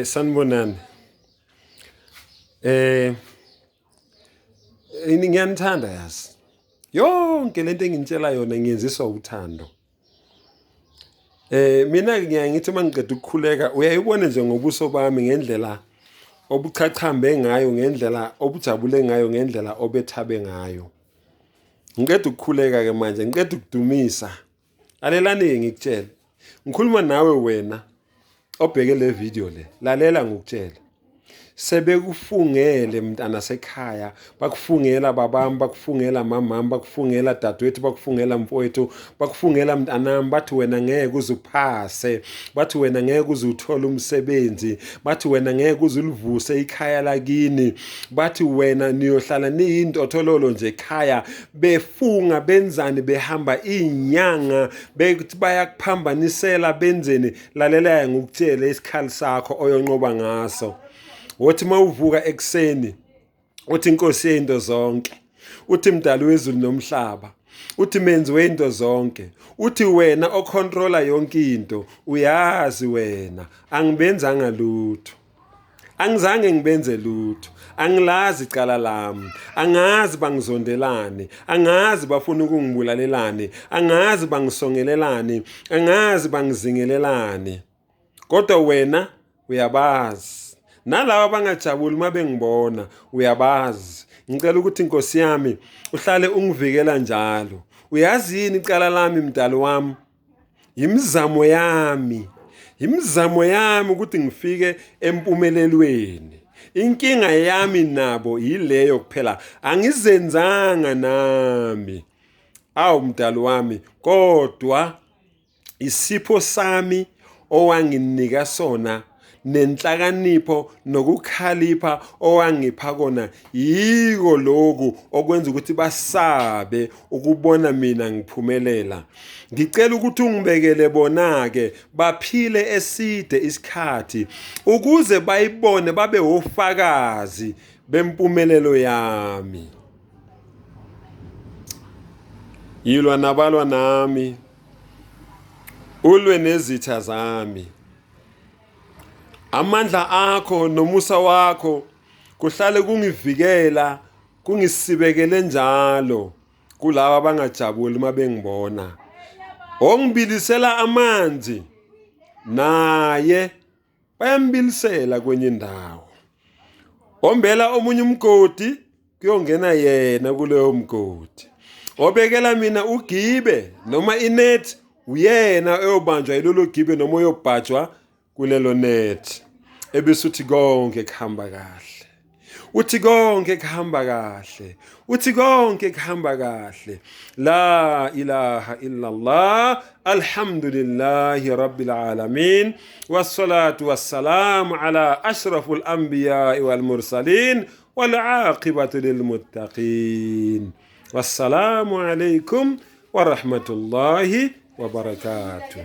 Sanibonani. Eh ngiyanithanda yazi. Yonke lento enginitshela yona ngiyenziswa uthando. Mina ngiyaye ngithi uma ngiqeda ukukhuleka uyayibona nje ngobuso bami ngendlela obuchachambe ngayo, ngendlela obujabule ngayo, ngendlela obethabe ngayo. Ngiqeda ukukhuleka ke manje, ngiqeda ukudumisa. Lalelani-ke ngikutshele. Ngikhuluma nawe wena obheke le video le. Lalela ngikutshele. Sebekufungele mntana sekhaya, bakufungela babami, bakufungela mamami, bakufungela dadewethu, bakufungela mfowethu, bakufungela mntanami, bathi wena ngeke uze uphase, bathi wena ngeke uze uthole umsebenzi, bathi wena ngeke uze ulivuse ikhaya lakini, bathi wena niyohlala niyintothololo nje ekhaya, befunga benzani, behamba iy'nyanga bethi bayakuphambanisela benzeni. Lalela ngikutshele isikhali sakho oyonqoba ngaso. Wothi uma uvuka ekuseni uthi Nkosi yento zonke, uthi Mdali wezulu nomhlaba, uthi Menzi wento zonke, uthi wena okhontrola yonke into, uyazi wena angibenzanga lutho. Angizange ngibenze lutho, angilazi icala lami, angazi bangizondelani, angazi bafuna ukungibulalelani, angazi bangisongelelani, angazi bangizingelelani. Kodwa wena uyabazi. Nalaba abangajabuli uma bengibona uyabazi. Ngicela ukuthi Nkosi yami uhlale ungivikela njalo. Uyazi yini icala lami mdali wami? Imizamo yami, imizamo yami ukuthi ngifike empumelelweni. Inkinga yami nabo yileyo kuphela, angizenzanga nami. Awu mdali wami, kodwa isipho sami owanginika sona nenhlakanipho nokukhalipha owangipha kona yiko lokhu okwenza ukuthi basabe ukubona mina ngiphumelela. Ngicela ukuthi ungibekele bona-ke baphile eside isikhathi ukuze bayibone babe wofakazi bempumelelo yami. Yilwa nabalwa nami, ulwe nezitha zami. Amandla akho nomusa wakho kuhlale kungivikela, kungisibekele njalo kulaba abangajabuli uma bengibona. Ongibilisela amanzi naye bayambilisela kwenye indawo. Ombela omunye umgodi kuyongena yena kuleyo mgodi. Obekela mina ugibe noma inet uyena oyobanjwa yilolo gibe noma oyobhajwa kulelo net. Ebese uthi konke kuhamba kahle. Uthi konke kuhamba kahle. Uthi konke kuhamba kahle. La ilaha illallah. Alhamdulillahi rabbil alamin. Wassalatu wassalamu ala ashrafil anbiya wal mursalin wal aqibatu lil muttaqin. Wassalamu alaikum wa rahmatullahi wa barakatuh.